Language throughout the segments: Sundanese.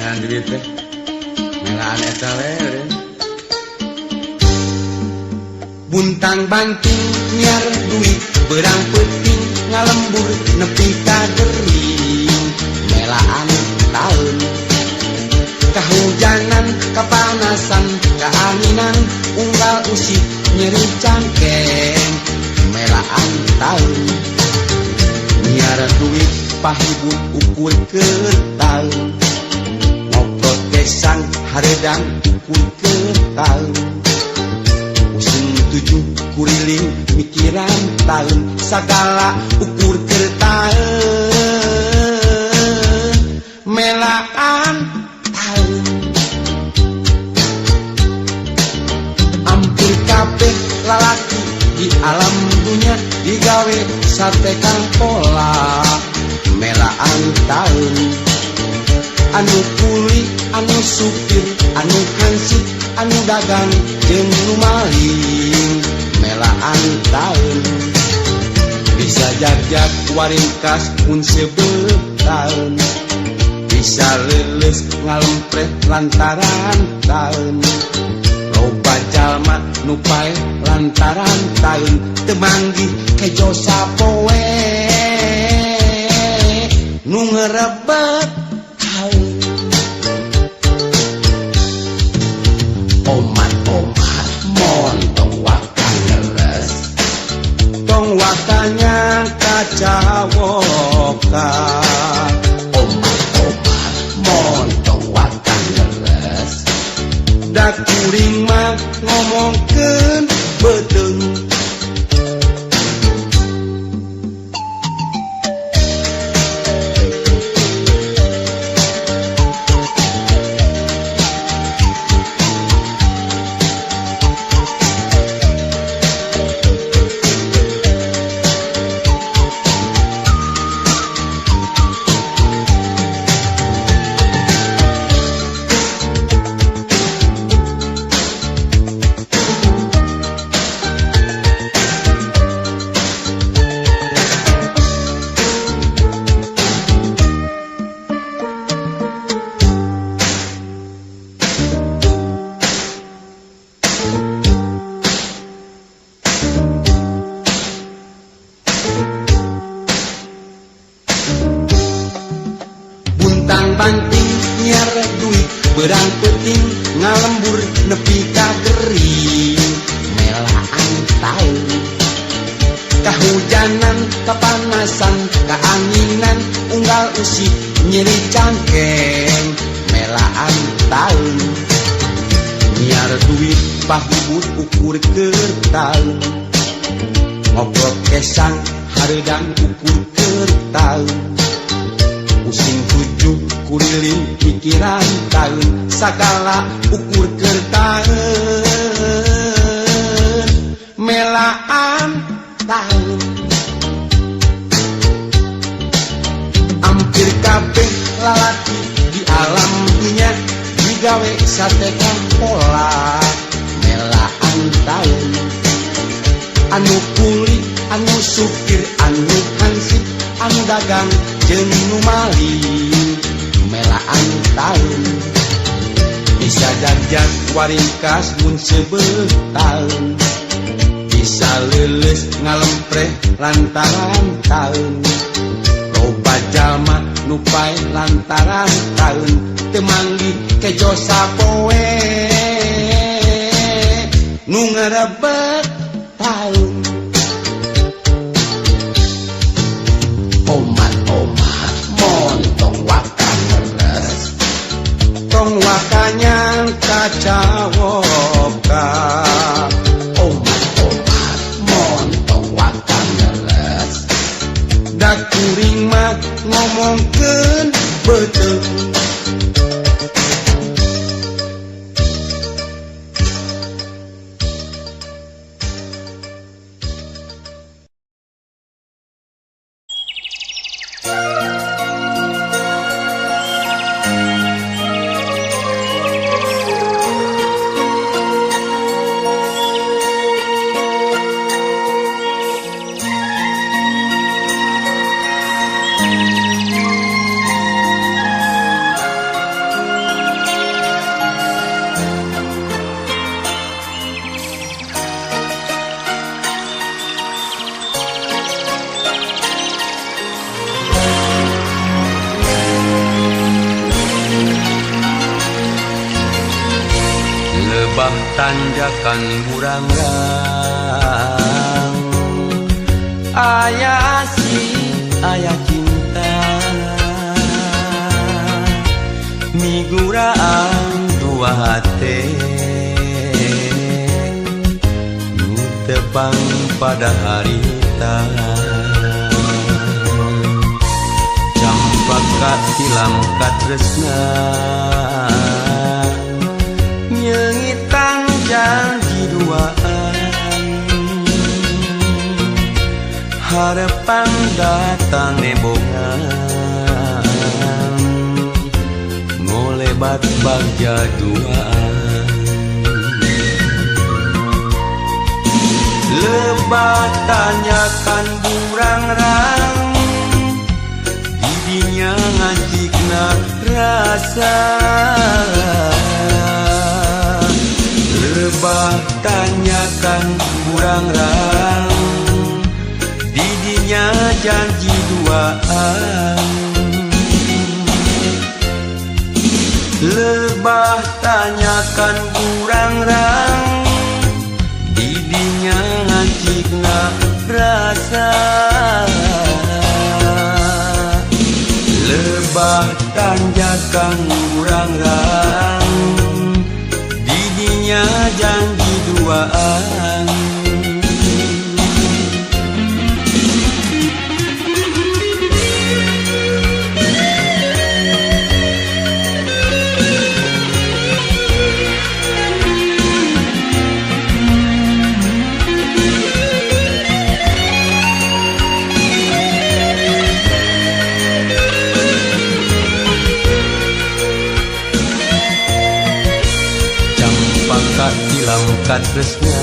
Melaan duit teh. Melaan eta we. Buntang banting nyiar duit berang peuting ngalembur nepi ka gering melaan taun kahujanan kapanasan kaanginan unggal usik nyeri cangkeng melaan taun nyiar duit pahibut ukur keur taun ngoprot kesang hareudang ukur keur taun pusing tujuh kuriling mikiran taun sagala ukur keur taun melaan taun ampir kabeh lalaki di alam dunya digawe sate kang pola melaan taun anu kuli anu supir anu hansip anu dagang jeung nu maling melaan taun bisa jagjag waringkas mun seubeuh taun bisa leuleus ngalempreh lantaran taun loba jalma nu paeh lantaran taun teu manggih kejo sapoe nu ngerebet taun omat-omat montong waka ngeres tong wakanya kacawoka omat-omat montong waka ngeres da kuring mah ngomongkeun beuteung. Buntang banting nyiar duit berang peuting ngalembur nepi ka gering melaan taun kahujanan kapanasan kaanginan unggal usik nyeri cangkeng melaan taun nyiar duit pahibut ukur keur taun ngobrol kesang hareudang ukur keur taun pusing tujuh kuriling pikiran taun sagala ukur keur taun melaan taun ampir kabeh lalaki di alam dunya digawe sate kang pola melaan taun anu kuli anu supir anu hansip anu dagang jeung nu maling melaan taun bisa jagjag waringkas mun seubeuh taun bisa leuleus ngalempreh lantaran taun loba jalma nu paeh lantaran taun teu manggih kejo sapoe nu ngarebet taun omat-omat montong waka ngeres tong wakanya kacawoka omat-omat montong waka ngeres da kuring mah ngomongkeun beuteung. Lebah tanjakan burangrang, aya asih aya cinta, miguraan dua hate nu tepang pada harita. Campaka tilam katresna, nyengitan janji duaan, harapan datang nembongan, ngolebat bagja duaan. Lebah tanyakan burangrang, didinya ngajikna rasa. Lebah tanyakan burangrang, didinya janji duaan. Lebah tanyakan burangrang, didinya ngajikna rasa. Lebah tanjakan burangrang, didinya janji duaan. Campaka tilam katresna,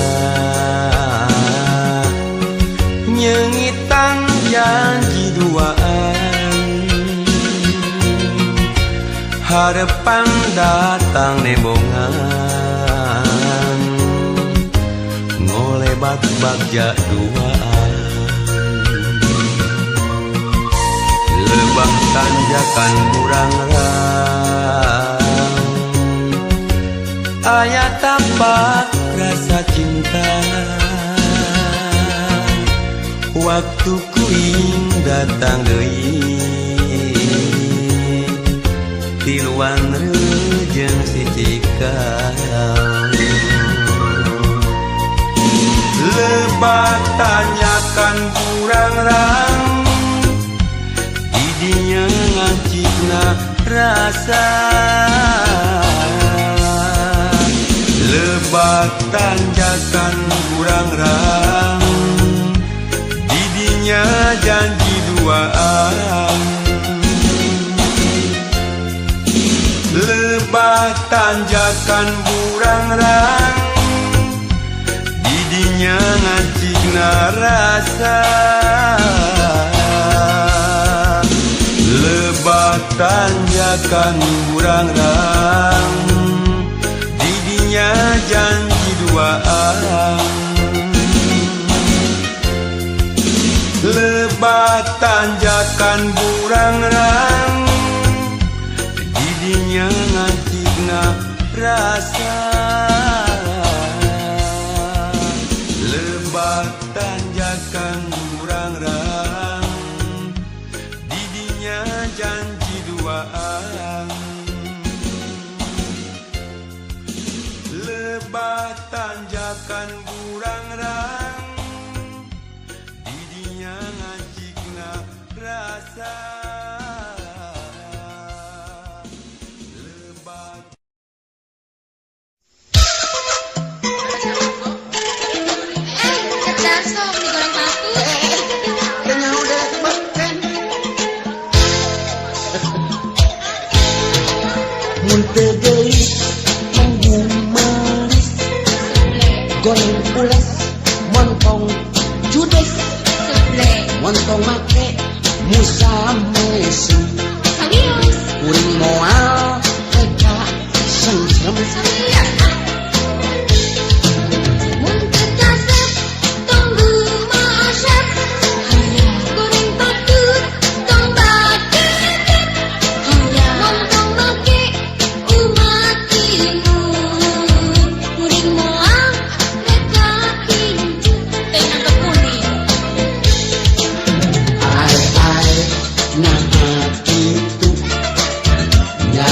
nyengitan janji duaan, harapan datang nembongan, ngolebat bagja duaan. Lebah tanjakan burangrang, aya tapak rasa cinta. Waktu kuring datang deui, tiluan rejeung si cikal. Lebah tanyakan burangrang, didinya ngajikna rasa. Lebah tanjakan burangrang, didinya janji duaan. Lebah tanjakan burangrang, didinya ngajikna rasa. Lebah tanjakan burangrang, didinya janji duaan. Lebah tanjakan burangrang, didinya ngajikna rasa. Lebah tanjakan burangrang, didinya janji duaan. Lebah tanjakan burangrang, didinya ngajikna rasa. Lebah. Eh, Cek Darso mie goreng patut. Mun teu geulis manggung manis, Seble, goreng ules montong judes, seble. Montong make musa mesu. Serius, Kuring moal teka sengsem. Serius. Ah. Mun teu kasep, tunggu maasep. Goreng patut, tong baketet. Montong make umat imut.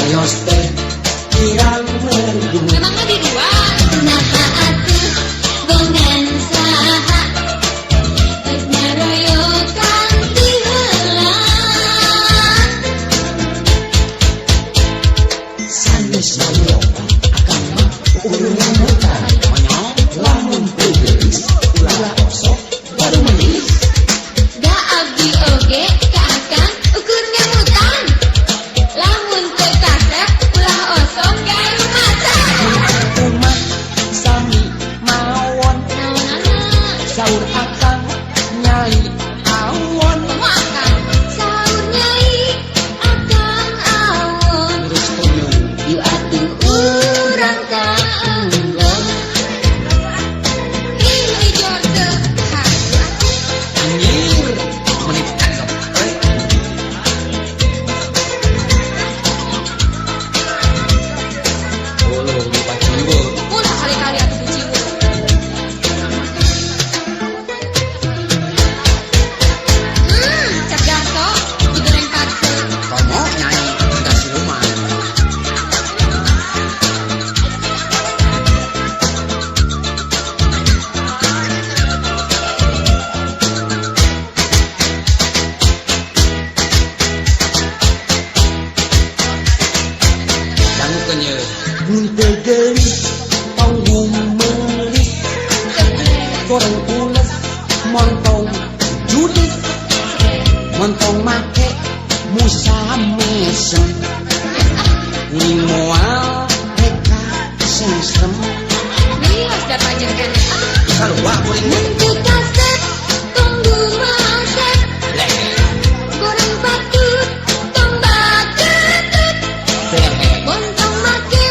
Nyarios teh kirang merdu. Memangnya di dua. Naha atuh bongan saha rek ngaroyokan ti heula. Sanes mayokan akang mah ukur ngemutan. Monyong. Lamun teu geulis ulah osok baru melis. Da abdi oge ka akang ukur ngemutan. Lamun teu kasep ulah osok garumata. Rumah sami mawon. Naonana? Saur akang nyai awon. Komo akang? Saur nyai akang awon. Terus kono. Yuk atuh urang ka enggon. Ih, ijor teu hayu atuh. Anjir. Menit kaget. Euy. Oh, lupa ciwo. Mun sakali-kali atuh buciweuh. Cep Darso, digoreng patut. Komo nyai udah siluman. Dangukeun ye. Mun teu geulis tong gumelis. Goreng ules montong judes. Montong make musa mesem. Kuring moal reka sengsem. Wios da pajer keneh ah. Sarua kuring mah. Mun teu kasep tong gumasep. Leh. Goreng patut tong baketut. Montong make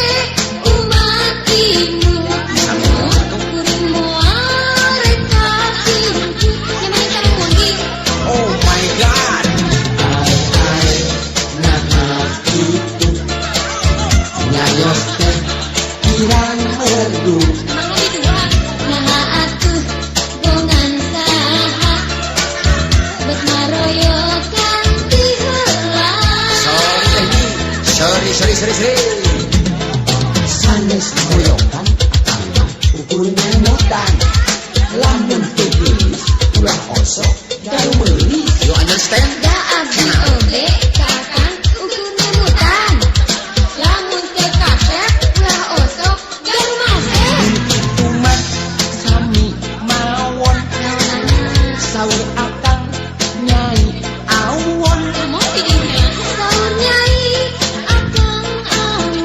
umat imut. Kuring moal reka singkut. Nyaman kamu mungkin. Oh my God. Ai ai nah kitu. Nyarios teh kirang merdu. Emangnya di dua. Naha atuh bongan saha bet maroyokan ti heula. Sorry teh Ji. Sorry, sorry, sorry, sorry. Sanes moyokan akang mah ukur ngemutan. Lamun teu geulis ulah osok garumelis. You understand? Da abdi oge ka akang ukur ngemutan. Lamun teu kasep ulah osok garumasep. Mun kitu mah sami mawon. Naonana? Saur akang nyai awon. Komo ti dinya? Saur nyai akang awon.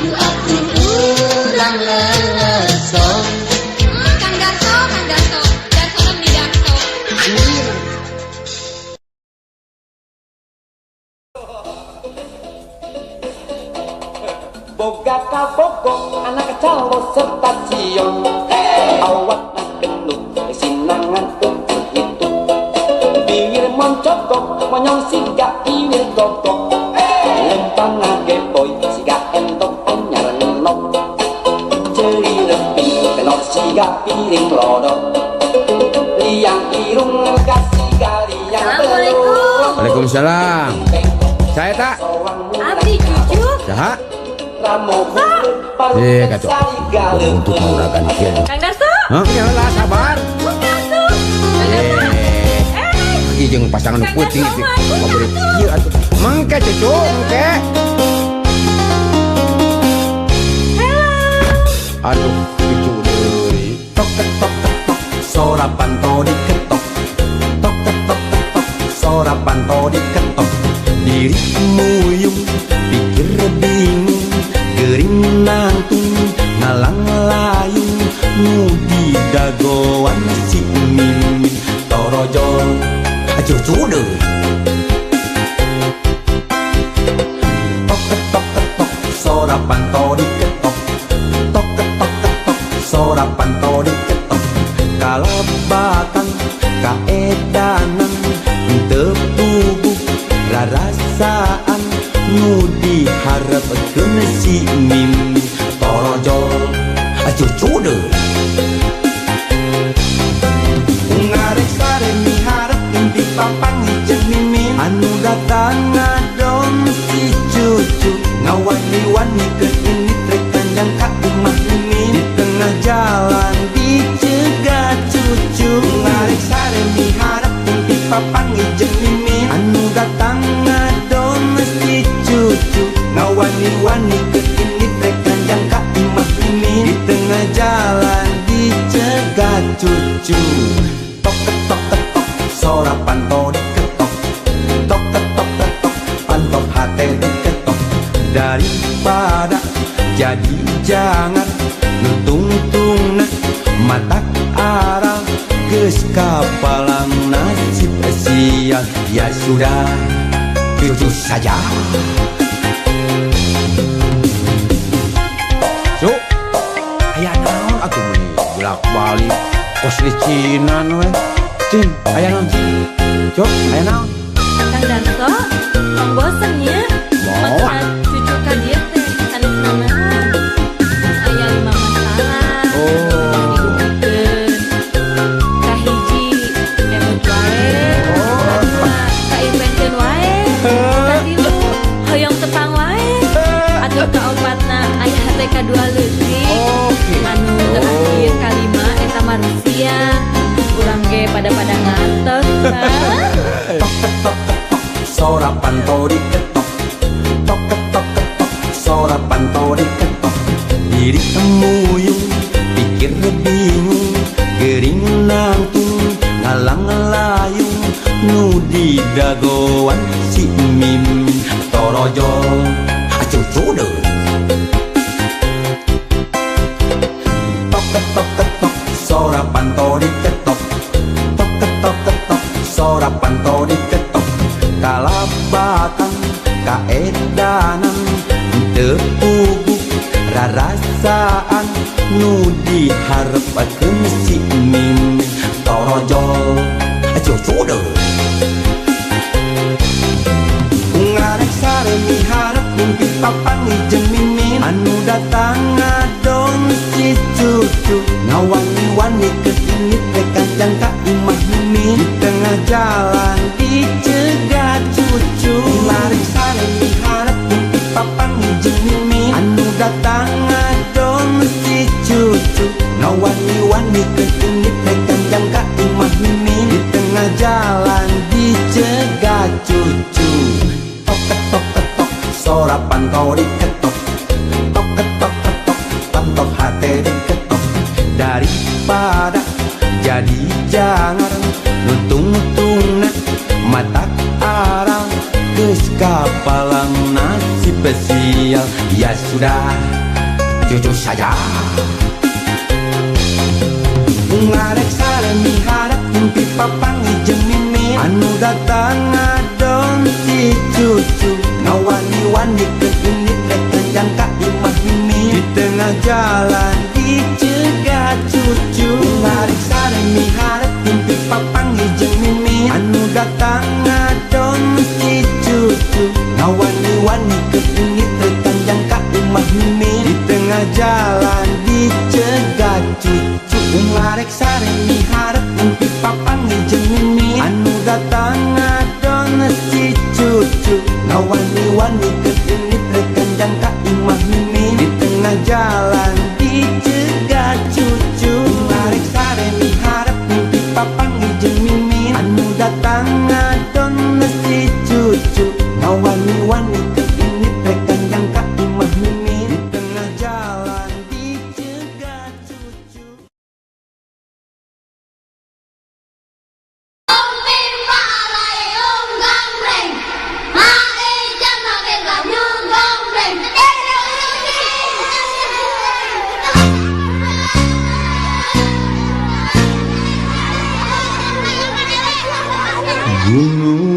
Yu atuh urang leleson. Kang Darso, Kang Darso, Darso meni dakso. Anjir. Boga kabogo anak calo stasiun. Awak genut sinangan ukur itu. Bibir moncogok monyong siga kiwir gogok. Lempang ngageboy siga entok anyar ngenok. Ceri reping tenor siga piring lodok. Liang irung siga liang Assalamualaikum. Waalaikumsalam. Saya tak. Abdi cucu. Saha? Eh, kacau. Untuk menggunakan kieu. Kang Darso. Hah? Ya lah, sabar. Kang Darso. Kang Darso. Eh, Eh, ieu jeung pasangan nu Kang peuting Darso itu. mah, Kang Darso. Ieu atuh. Mangke cucu, mangke. Hello. Aduh, cucu deui. Tok ketok ketok, sora panto diketok. Tok ketok ketok, sora panto diketok. Diri muyung, pikir bingung, gering nangtung, ngalang layung, ngudi dagoan si mimin torojol. Cucu deui. Tok ketok ketok, sora panto diketok. Tok ketok ketok, sora panto diketok. Kalebatan kaedanan teu puguh rarasaan nu diharepkeun si mimin torojol. Cucu deui. Ngarek sare miharep mimpi papanggih jeung mimin anu datang ngadon si cucu. cucu. Tok ketok ketok sora panto diketok. Tok ketok ketok panto hate diketok. Daripada jadi jangan nutungtungna matak aral geus kapalang nasib sial. Ya sudah, cucu saja. Cuk, aya naon atuh meuni bolak-balik kos licinan we. Cing, aya naon? Cuk, aya naon? Kang Darto, tong bosen nya. Moal. Maksudna cucu ka dieu teh sanes nanaon. Mun aya 5 masalah. Oh. Dibuktikeun. Kahiji, emut wae. Kadua, kaimpenkeun wae. Katilu, hoyong tepang wae. Atuh kaopatna aya hate kadua leutik. Oke. Anu terakhir kalima eta manusia. Urang ge pada-pada ngantos. Tok ketok ketok sora panto diketok. Tok ketok ketok sora panto diketok. Diri temuyung pikir bingung gering nangtung ngalang layung nu di dagoan si Mimin torojol Cucu deui. Tok ketok ketok sora panto diketok. Tok ketok ketok sora panto diketok. Kalabatan kaedanan teu puguh rarasaan nu diharepkeun si Mimin torojol Cucu deui. Ngarek sare miharep mimpi papanggih jeung Mimin anu datang ngadon si cucu ngawani-wani keur indit rek kanjang ka imah Mimin di tengah jalan dicegat cucu. Ngarek sare miharep mimpi papanggih jeung Mimin anu datang ngadon si cucu ngawani-wani keur indit rek kanjang ka imah Mimin di tengah jalan dicegat cucu. Tok ketok ketok sora panto diketok. Tok ketok ketok panto hate diketok. Daripada jadi jangan nutungtungna matak aral geus kapalang nasib sial. Ya sudah, Cucu saja. Ngarek sare miharep mimpi papanggih jeung Mimin anu datang ngadon si cucu ngawani-wani keur indit rek kanjang ka imah Mimin di tengah jalan dicegat cucu. Ngarek sare miharep mimpi papanggih jeung Mimin anu datang ngadon si cucu ngawani-wani keur indit rek kanjang ka imah Mimin di tengah jalan dicegat cucu. Ngarek sare miharep mimpi papanggih jeung Mimin anu datang ngadon si cucu ngawani-wani keur indit rek kanjang ka imah Mimin di tengah jalan dicegat cucu. Ngarek sare miharep mimpi papanggih jeung Mimin anu datang ngadon si cucu ngawani-wani keur indit rek kanjang ka imah Mimin di tengah jalan dicegat cucu. Gunung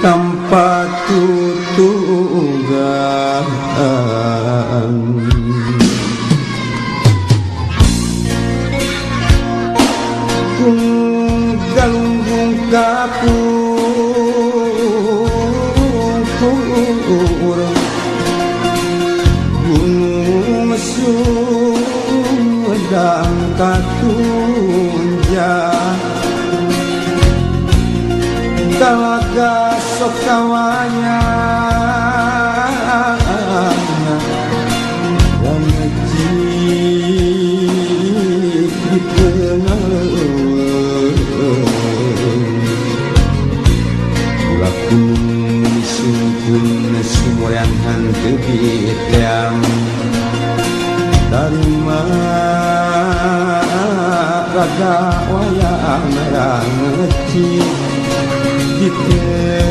tanpa tutugan Gunung galunggung kapur Gunung Sumedang katunjang Talaga sokawanya Ramajik di tengah Ulah gunung sungkun sumurean hanteu biteang Tarima. Pada wayang ngecik di tengah.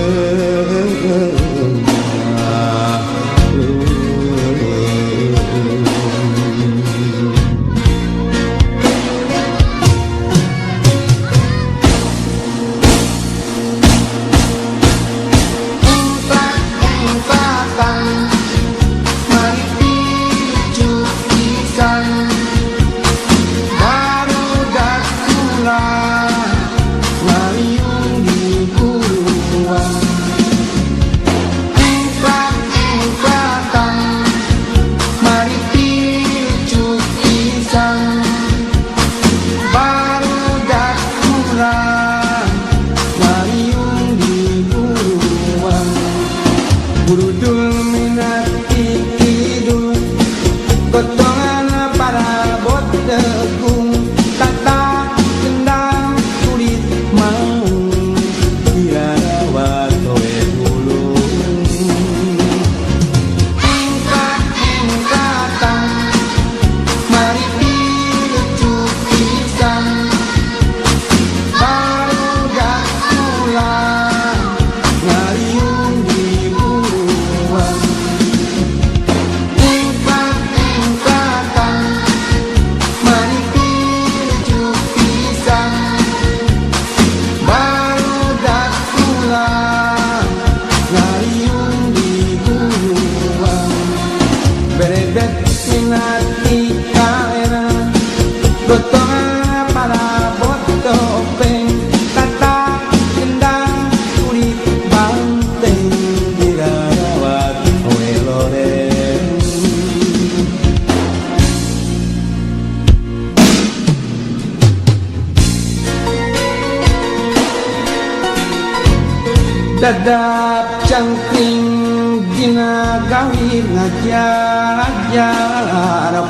Dadap cangkring dina gawin ngajar-ajar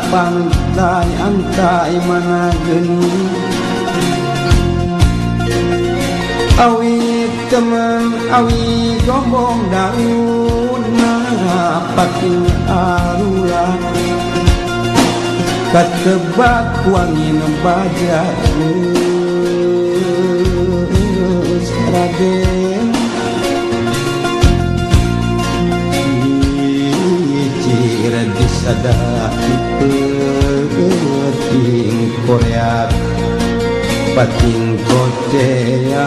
pantai antai mana geni awi teman awi gombong daun pating arula katebak wangin baja geus raden. Disada pating Korea pating Korea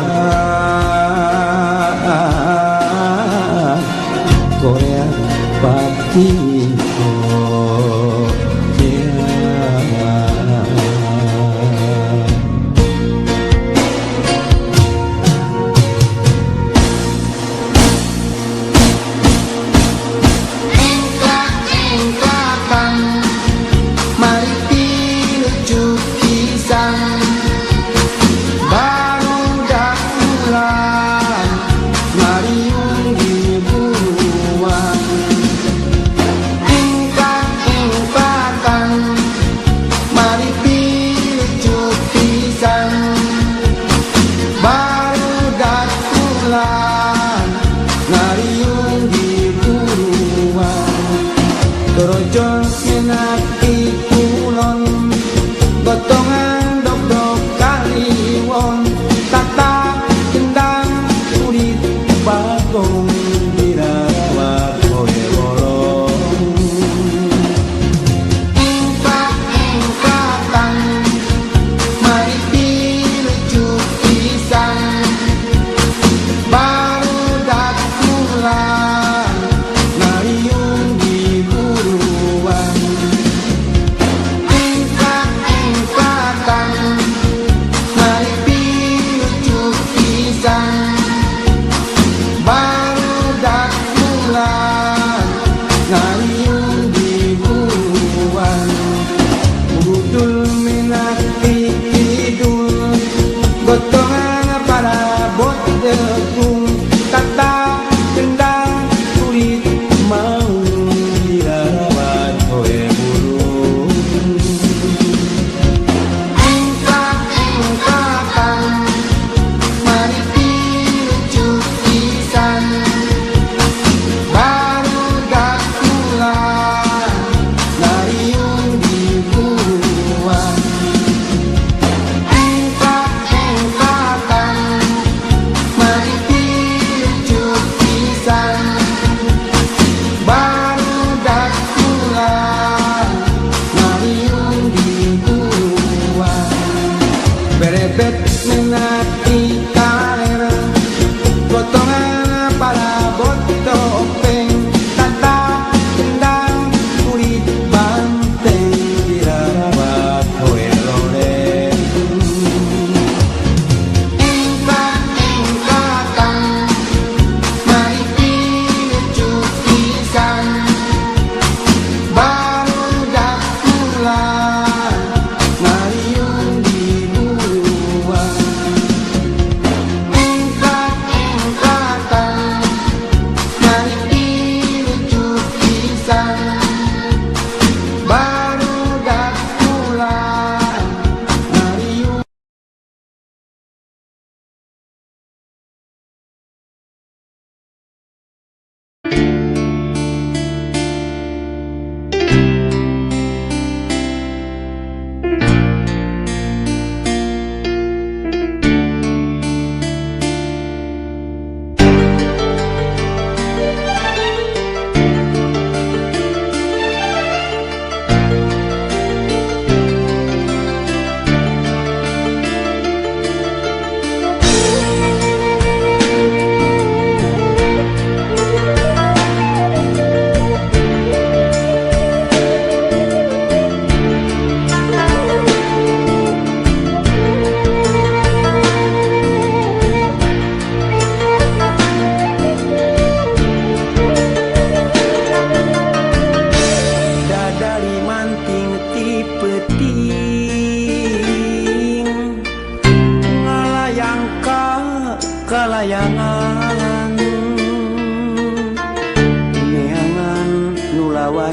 Korea pating Korea. Bye.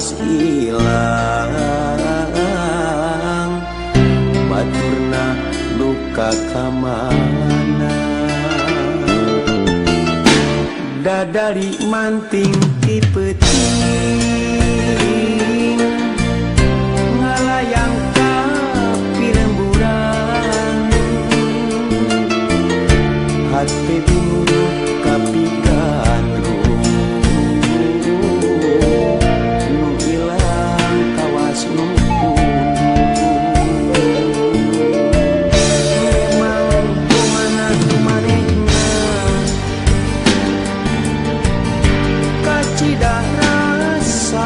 Kawas ilang baturna duka kamana dadari manting ti peuting ngalayang ka piremburan hate bingung kapigandrung nu ilang kawas nu memang kumana kumanehna kacida rasa.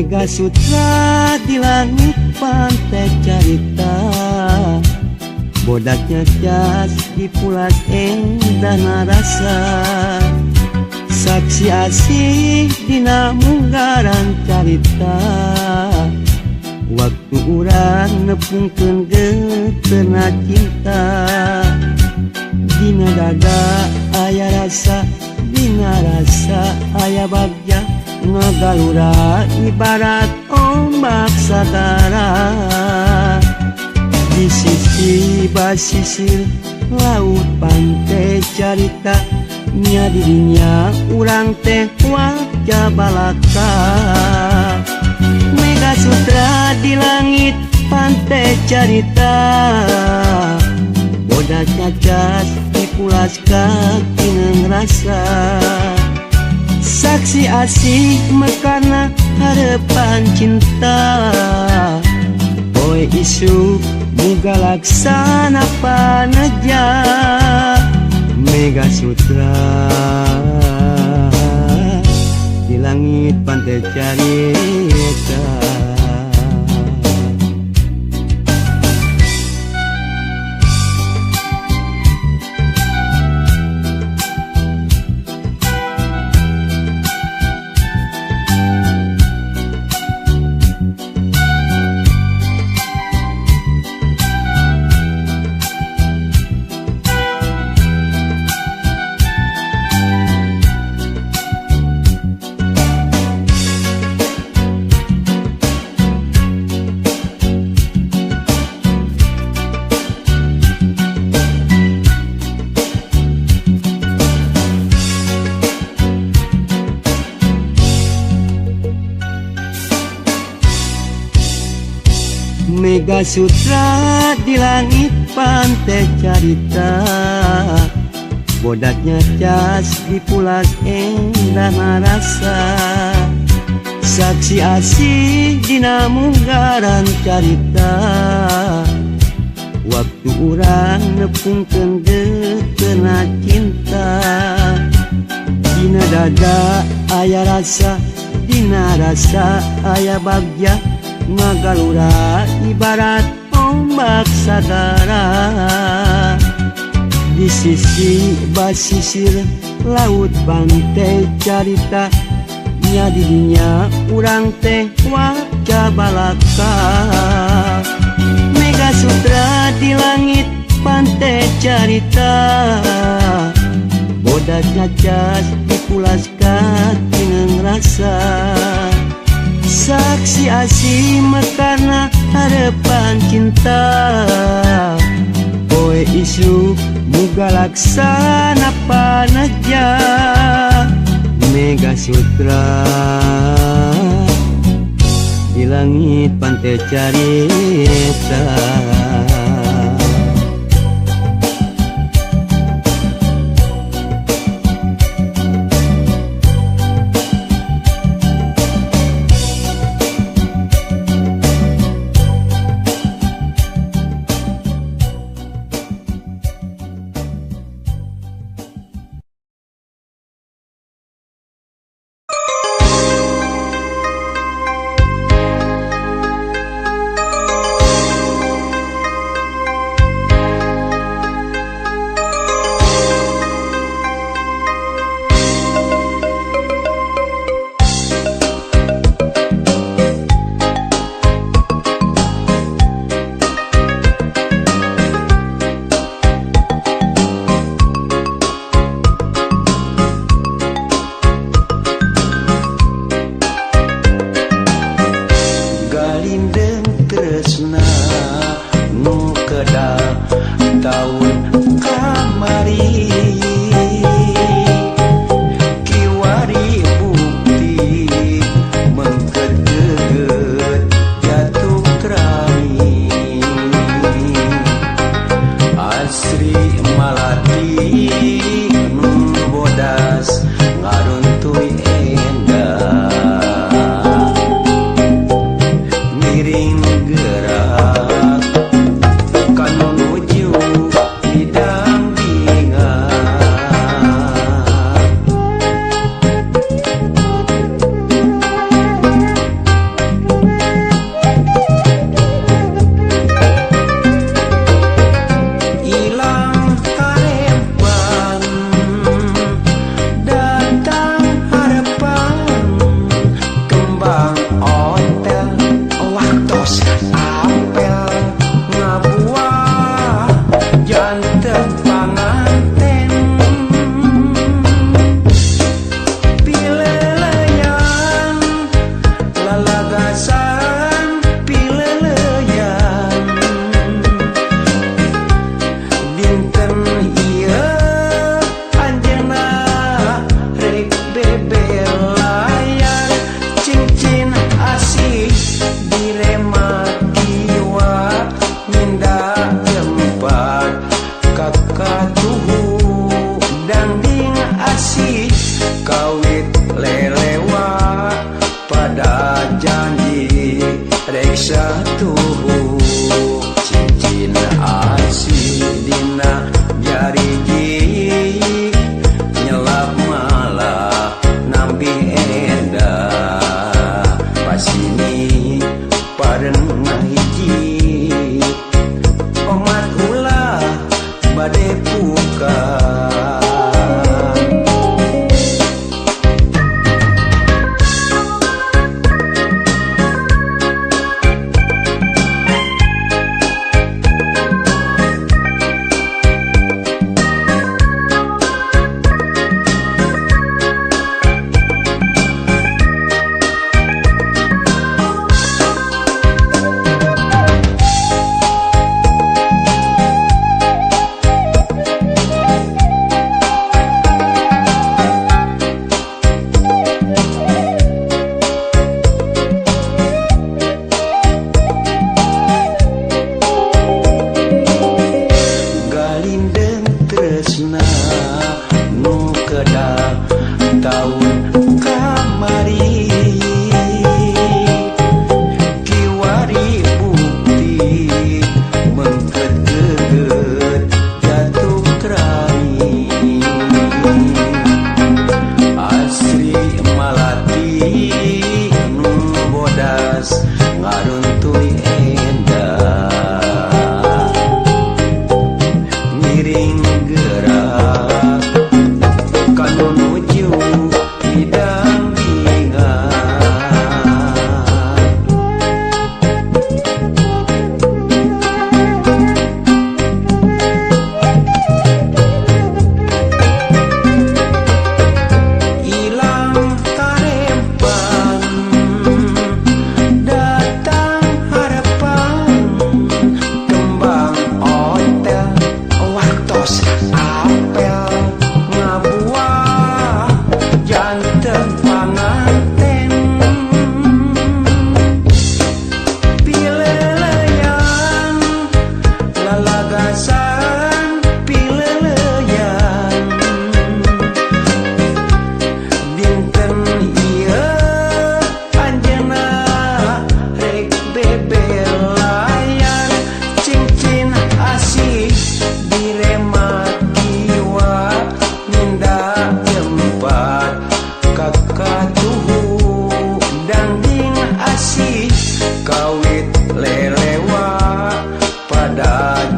Mega Sutra di langit pantai carita, bodaknya jas di pulas endah rasa. Saksi asih dina munggaran carita, waktu urang nepungkeun geutena cinta. Dina dada aya rasa, dina rasa aya bagja, ngagalura ibarat ombak sagara. Di sisi basisir laut pantai carita, nya dirinya urang teh wajah balaka. Mega Sutra di langit pantai carita, bodak cacas dipulas kaki rasa. Saksi asih mekana harapan cinta, poe isu muga laksana paneja. Mega Sutra di langit pantai carita. Mega Sutra di langit pantai carita, bodaknya cas di pulas endah rasa. Saksi asih dina munggaran carita, waktu urang nepungkeun geutena cinta. Dina dada aya rasa, dina rasa aya bagja, ngagalura ibarat ombak sagara. Di sisi basisir laut pantai carita, nya didinya urang teh wajah balaka. Mega Sutra di langit pantai carita, bodak cacas dipulas kaki rasa. Saksi asih mekarna harapan cinta, poe isu muga laksana paneja. Mega Sutra di langit pantai carita. Gerak kanu nuju bidang bingan.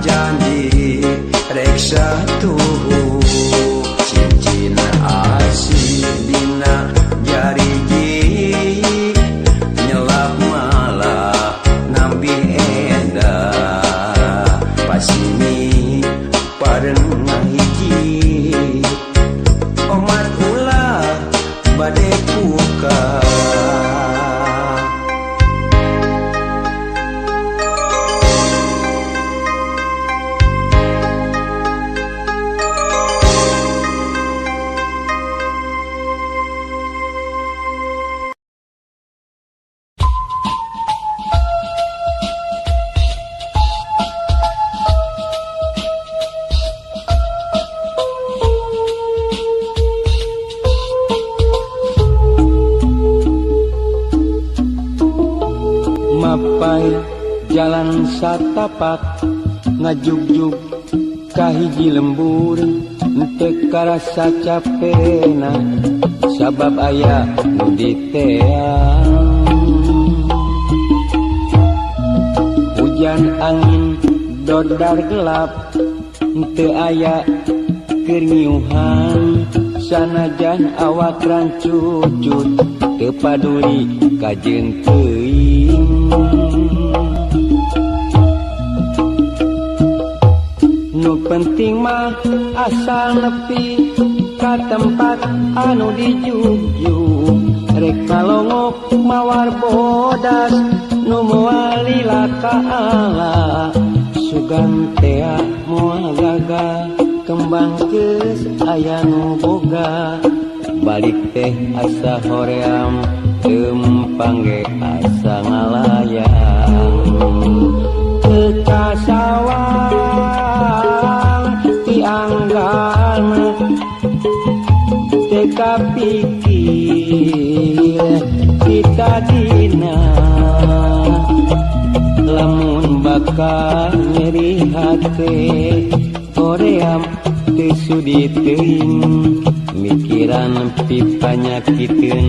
Janji rek satuhu cincin asih dina jariji nyelap malah nampi endah pasimi pareng ngahiji omat ulah bade buka. Mapai jalan satapak ngajugjug ka hiji lembur teu karasa capena sabab aya nu diteang hujan angin dodar gelap teu aya keur ngiuhan sanajan awak rancucut teu paduli kajeun teuing. Nu penting mah asal nepi ka tempat anu dijugjug rek ngalongok mawar bodas nu moal lila ka Allah sugan tea moal gagal kembang geus aya nu boga balik teh asa hoream lempang ge asa ngalayang teu kasawang ti anggalna teu kapikir ti tadina lamun bakal nyeri hate hoream teu sudi teuing mikiran pipanyakiteun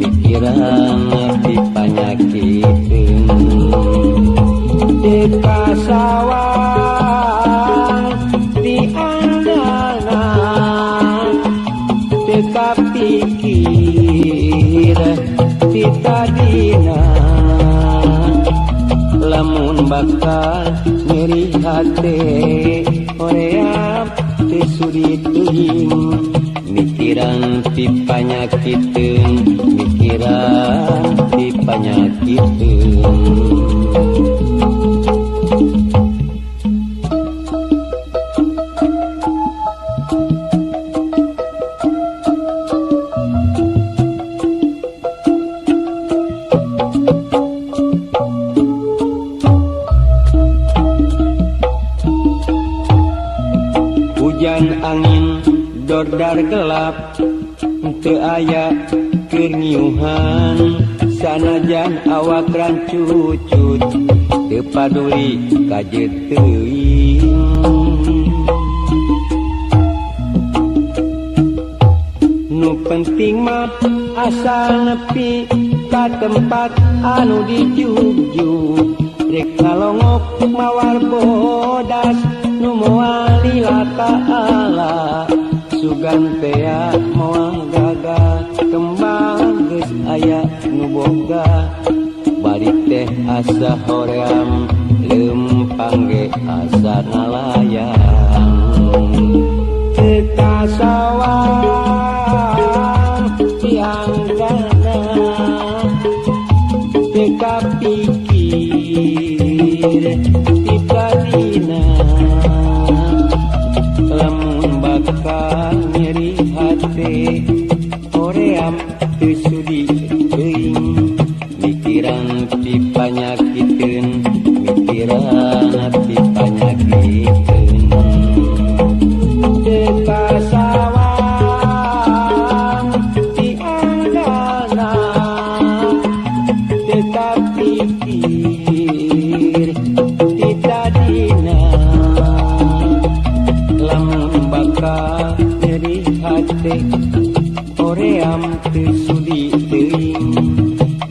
mikiran pipanyakiteun teu kasawang ti anggalna teu kapikir ti tadina lamun bakal nyeri hate hoream teu sudi teuing mikiran pipanyakiteun mikiran pipanyakiteun. Hujan angin dordar gelap teu aya keur ngiuhan sanajan awak rancucut teu paduli kajeut teuing nu penting mah asal nepi ka tempat anu dijugjug rek ngalongok mawar bodas nu moal lila ka Allah sugan tea moal gagal kembang geus aya nu boga balik teh asa hoream lempang ge asa ngalayang teu kasawang ti anggalna teu kapikir ti tadina lamun bakal nyeri hate hoream teu sudi teuing mikiran pipanyakiteun mikiran pipanyakiteun teu kasawang ti anggalna teu kapikir ti tadina lamun bakal nyeri hate hoream teu sudi teuing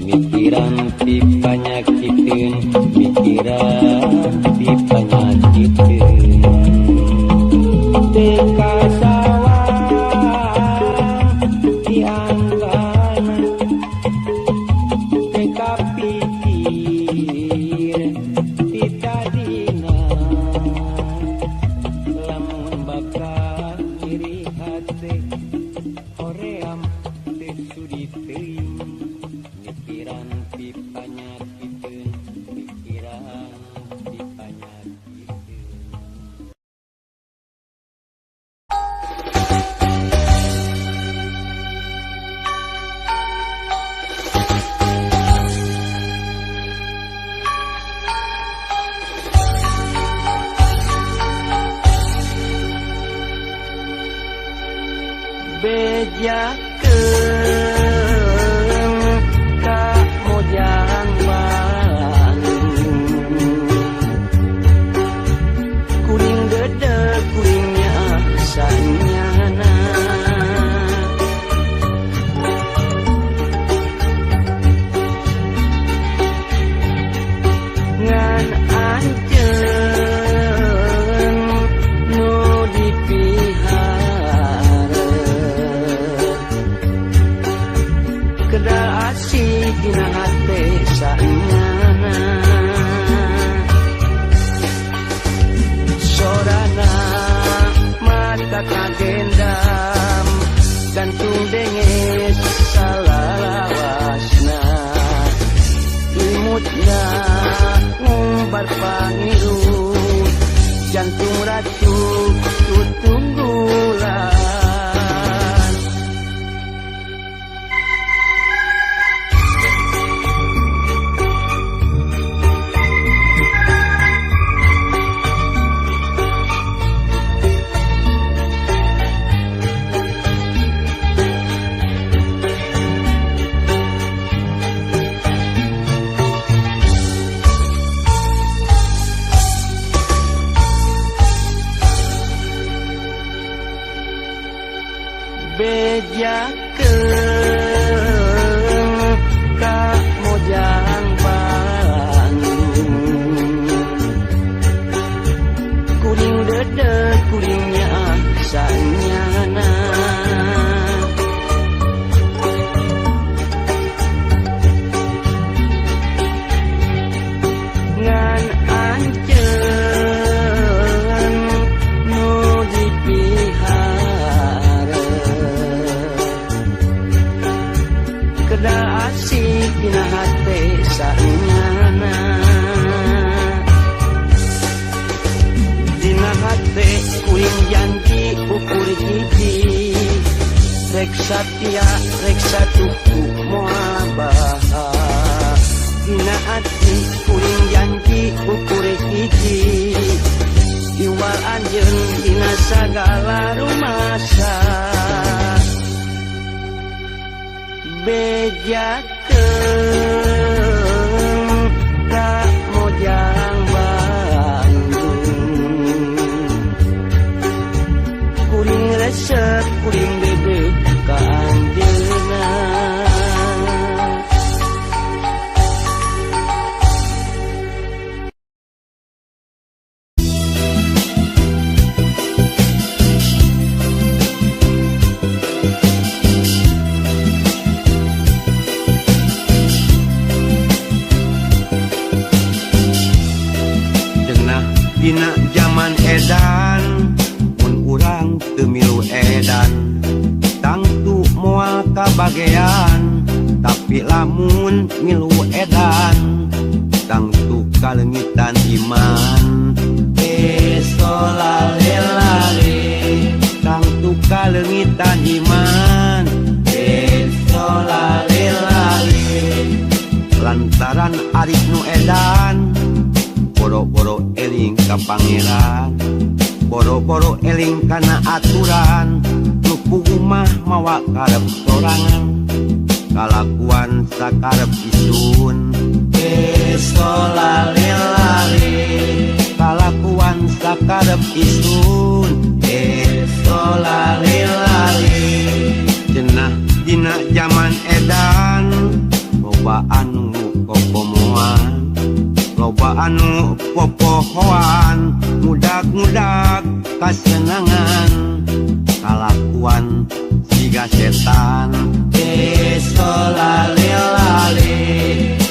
mikiran pipanyakiteun mikiran pipanyakiteun. Bejakeun ka Mojang Bandung, kuring dedeg kuring nyaah sanyana. Ngan anjeun nu dipiharep, kedal asih dina hate sanyana. Sorana mata kagendam, gantung denges salalawasna. Imutna ngumbar pangirut, jantung racuk tutunggulan. Bejakeun ka Mojang Bandung, kuring dedeg kuring nyaah sanyana. Ngan anjeun nu dipiharep, kedal asih dina hate sanyana. Dina hate kuring janji ukur hiji, rek satia rek satuhu moal baha. Dina ati kuring janji ukur hiji, iwal anjeun dina sagala rumasa. Bejakeun ka Mojang Bandung, kuring resep kuring dedeg ka anjeunna. Cenah dina jaman edan, mun urang teu milu edan tangtu moal kabagean. Tapi lamun milu edan tangtu kaleungitan iman. Esolalelale tangtu kaleungitan iman. Esolalelale lantaran arif nu edan, boro-boro eling ka pangeran, boro-boro eling kana aturan. Nu puguh mah mawa karep sorangan, kalakuan sakarep isun. Esolalelale kalakuan sakarep isun. Esolalelale cenah dina jaman edan, loba anu kokomoan, loba anu popohoan, mudak-mudak kasenangan, kalakuan siga setan. Esolalelale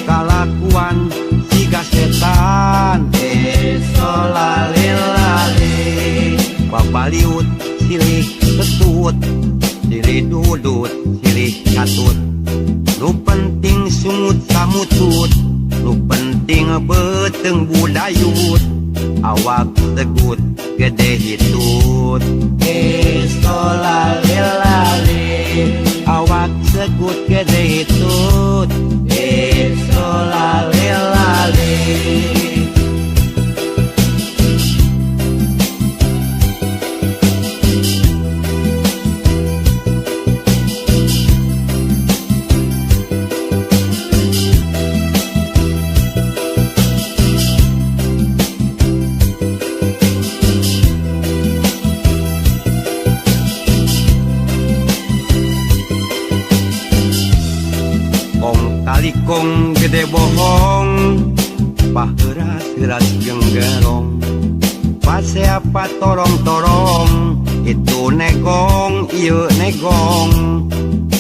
kalakuan siga setan. Esolalelale babaliut silih ketut, silih dudut silih katut. Nu penting sungut samutut, nu penting beuteung budayut, awak tegut gede hitut. Esolalelale awak segut gede hitut. Esolalelale. Heuras genggerong pasea patorong-torong itu negong ieu negong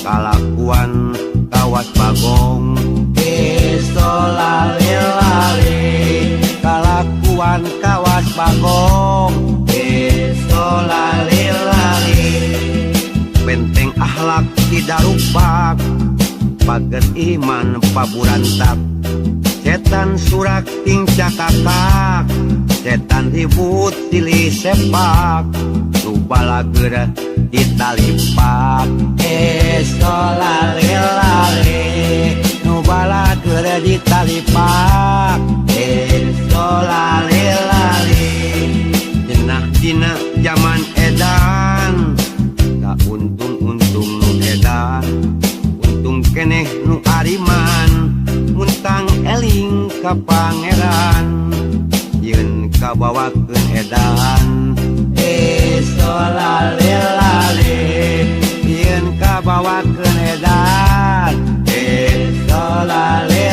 kalakuan kawas bagong lale kalakuan kawas bagong lale benteng akhlak tidak rupak pager iman paburantak setan surak tingcah kakak setan ribut silih sepak balager ditalipak lale nu balager ditalipak lale jenah dina zaman edan tak untung-untung nu edan untung keneh nu ariman muntang eling ka pangeran yeun kabawakeun edan lale yeun kabawakeun edan lale.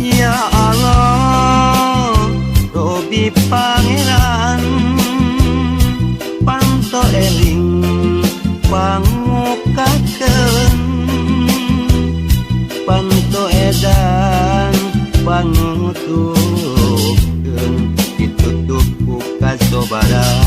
Ya Allah Robi Pangeran panto eling pangukakeun panto edan pangutukeun ditutup ku kasobaran.